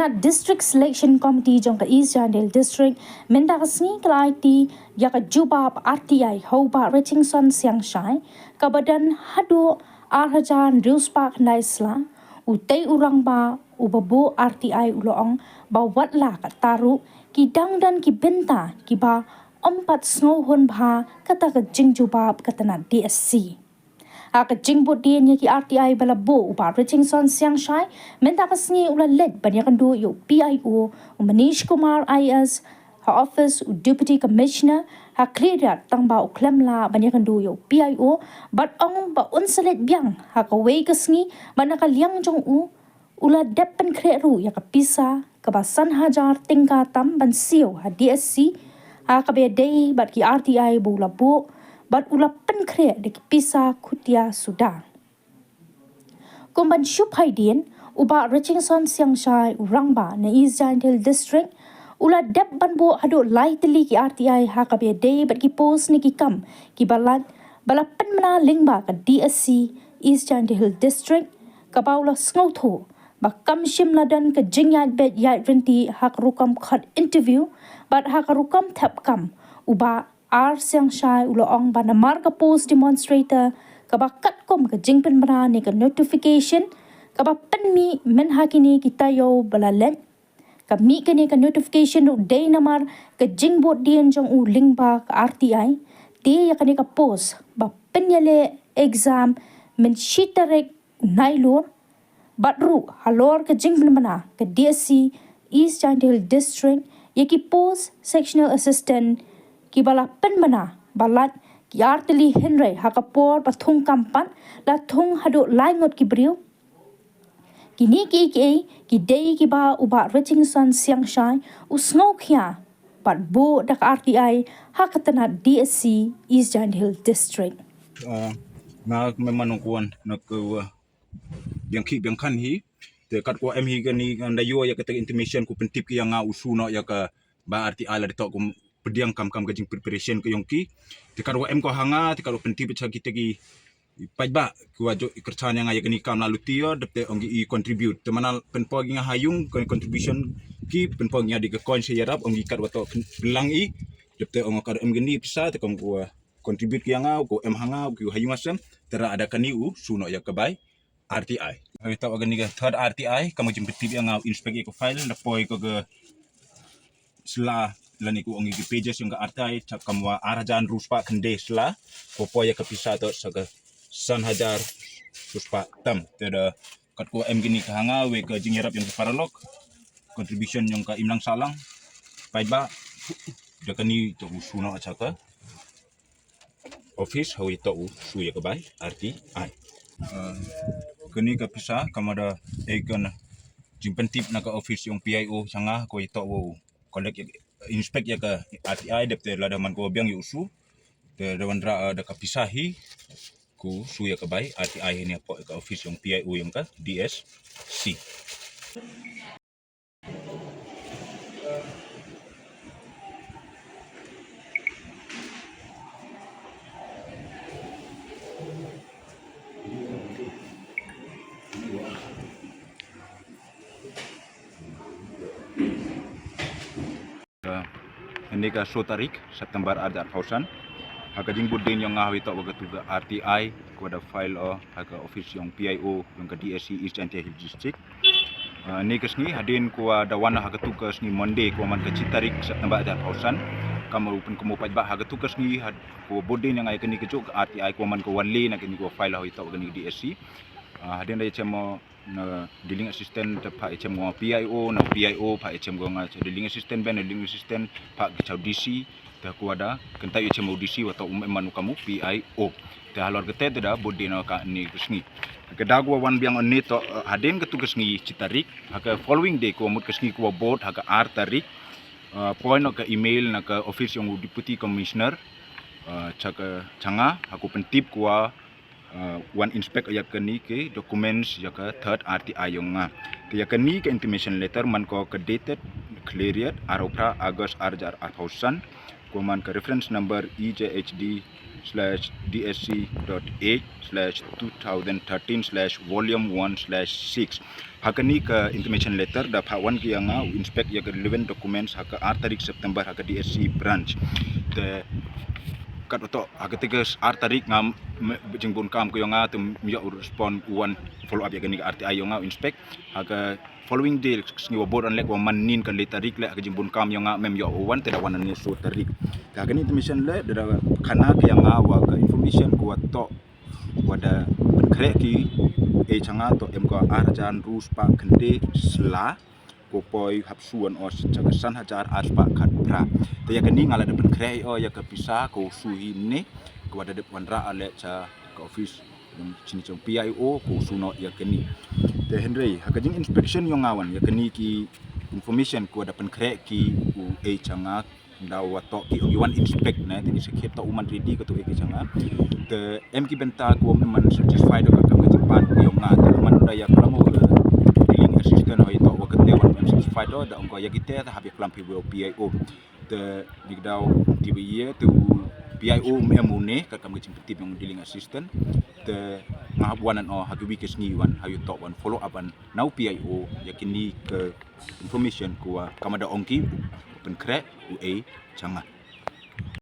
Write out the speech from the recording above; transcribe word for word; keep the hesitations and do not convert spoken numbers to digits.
Ka District Selection Committee jong ka East Jaintia Hills District mynta ka sngi ka la aiti ïa ka jubab R T I ha u Bah Richingson Siangshai, kaba don haduh ar hajar hynriew spah khyndai sla. Utei u rangbah uba buh R T I u la ong ba wat la katta ruh, ki dang don ki bynta kiba ym pat sngewhun bha kata ka jingjubab ka tnat D S C. Ha ka jingbuddien ïa ki R T I ba la buh, u Bah Richingson Siangshai mynta ka sngi u la leit ban ïakynduh ïa u P I O, u Manish Kumar I A S, ha office u Deputy Commissioner, ha Khliehriat, tang ba u khlem lah ban ïakynduh ïa u P I O, bad ong ba un sa leit biang ha kawei ka sngi, bad na ka liang jong u, u la dep pynkhreh ruh ïa ka pisa kaba san hajar tyngka tam ban siew ha D S C, ha kaba ïadei bad ki R T I ba u la buh, bad u la pynkhreh da ki pisa khutia suda. Kum ban shu phaidien, u Bah Richingson Siangshai, u rangbah na East Jaintia Hills District, u la dep ban buh haduh lai tylli ki R T I ha kaba ïadei bad ki post ne ki kam kiba lait, ba la pynbna lyngba ka D S C East Jaintia Hills District, kaba u la sngewthuh ba kam shym la don ka jingïaid beit ïaid ryntih ha ka rukom khot interview bad ha ka rukom thep kam. U Bah R Siangshai u la ong ba namar ka post demonstrator kaba katkum ka jingpynbna ne ka notification kaba pynmih mynha kine ki taïew ba la leit, ka mih kane ka notification ruh dei namar ka jingbuddien jong u lyngba ka R T I. Te ïa kane ka post ba pynïaleh exam mynshi tarik Nailur, bad ruh halor ka jingpynbna ka D S C East Jaintia Hills District ïa ki post sectional assistant kiba la pynbna ba lait ki ar tylli, hynrei ha ka por ba thung kam pat la thung haduh lai ngut ki briew. Kine kiei kiei ki dei kiba u Bah Richingson Siangshai u sngewkhia bad buh da ka R T I ha ka tnat D S C East Jaintia Hills District. Ah, nga kmen man u kwon na ka, ah, biang ki biang kan hi. Te kat ko em hi kani, ngan da ïoh ïa kata ka intimation, ko pyntip ki ïa nga u shu noh ïa ka ba R T I la dei, to ko pdiang kam kam ka jingpreparation ka ïong ki. Te kat ko em ko ha nga, te kat ko pyntip cha kita ki paidbah ki wa jooh kyrchan ïa nga ïa kani kam la luti ïa, dep te ong ki i contribute. Te mana pynpaw ki nga ha ïung ka contribution ki, pynpaw ki nga di ka coin sha ïarap, ong ki kat wa to pynlang i, dep te ong kat em kani pisa, te kam ko contribute ki ïa nga, ko em ha nga, ki ha ïung ha sem, te ra ada kani u shu noh ïa ka bai R T I. Hoi, to kani ka third R T I, kam ka jingpyntip ïa nga u inspect ïa ka file, da poi ko ka sla lane ko ong ki pages ïong ka R T I, cha kam wa ar hajar hynriew spah khyndai sla, ko poi ïa ka pisa to sa ka san hajar hynriew spah tam. Te da kat ko em kini ka ha nga wei ka jingïarap ïong ki paralok. Contribution ïong ka imlang sahlang. Paidbah, da kani to u shu noh cha ka office, hoi, to u shu ïa ka bai R T I. Ah, kani ka pisa kam da ei ka jingpyntip na ka office ïong P I O cha nga, ko ïa to u collect ïa, inspect ïa ka R T I, dep te lada man ko biang ïa u shu, te da wanrah, ah, da ka pisa hi, ko shu ïa ka bai R T I hi ne poi ka office ïong P I O ïong ka D S C. Ka, ynne ka soo tarik September ar hajar arphew san. Ha ka jingbud dien ïong nga, hoi, to wa katu ka R T I ko da file o ha ka office ïong P I O ïong ka D S C East Jaintia Hills District. Ah, ynne ka sngi hadien ko wa da wan ha katu ka sngi Monday ko wa man ka chi tarik September ar hajar arphew san. Kam u pynkumo paidbah, ha katu ka sngi had ko bud dien ïong nga ïa kani ka jooh ka R T I ko wa man ko wa leh na kani ko file, hoi, to wa kani ka D S C. Ah, hadien da ïa chem o na dealing assistant, te pha ïa chem ko nga P I O, na P I O pha ïa chem ko nga cha dealing assistant, ben dealing assistant pha ki cha D C, te ko wa da kyntait ïa chem u D C wa to um em man u kam u P I O. Te halor kata te da bud dien o kani ka sngi. Ka da ko wa wan biang ynne to, eh, hadien katu ka sngi chi tarik, ha ka following day ko wa mut ka sngi ko wa bud ha ka ar tarik, eh, poi noh ka email na ka office ïong u Deputy Commissioner, eh, cha ka, cha nga, ha ko pyntip ko wa uh, wan inspect ïa kani ki documents ïa ka third R T I ïong nga. Te ïa kani ka intimation letter man ko ka dated Khliehriat, arphew phra August ar hajar arphew san, ko man ka reference number E J H D slash D S C dot eight slash two thousand thirteen slash volume one slash six. Ha kane ka intimation letter da phah wan ki ïa nga u inspect ïa ka relevant documents ha ka ar tarik September ha ka D S C branch. Te kat uto ha kata ka ar tarik nga, me, jingbun kam ka ïa nga te ym ïoh u respond, u wan follow up ïa kane ka R T I ïa nga u inspect. Ha ka following day, sngi wa bud, wan leh wa man nin ka le tarik leh, ha ka jingbun kam ïa nga mem ïoh u wan, te da wan ha kane ka sngi tarik. Te ha kane intimation leh da, da khana ka ïa nga wa ka information ka wa toh wa da pynkhreh ki, eh, cha nga toh em ka ar hajar hynriew spah khyndai sla, ko poi hap shu wan o cha ka san hajar ar spah khatphra. Te ïa kane nga la da pynkhreh o ïa ka pisa ko shu hi ne, ka wa da dep wanrah leh cha ka office jong chini jong P I O ko shu noh ïa kane. Te hynrei ha ka jing inspection ïa nga wan ïa kane ki information ko da pynkhreh ki u, eh, cha nga da wa toh ki ong ïa wan inspect ne, te ngi sa khep toh u man ready ka toh, eh, ki cha nga. Te em ki bynta ko em man satisfied ka kam ka jingpan ïa nga, te man da ïa klam u, eh, dealing assistant hoi toh wa ka te wan em satisfied da ong ko ïa ki te hap ïa klam phi wa u P I O. Te ngi daw ti ba ye te u P I O um em u ne ka kam ka jingpyntip ïa u dealing assistant. Te nga hap wan o ha ki wi ki sngi wan ha ïa toh wan follow up wan na u P I O ïa kine ka information ko wa kam da ong ki pynkhreh u, eh, cha nga.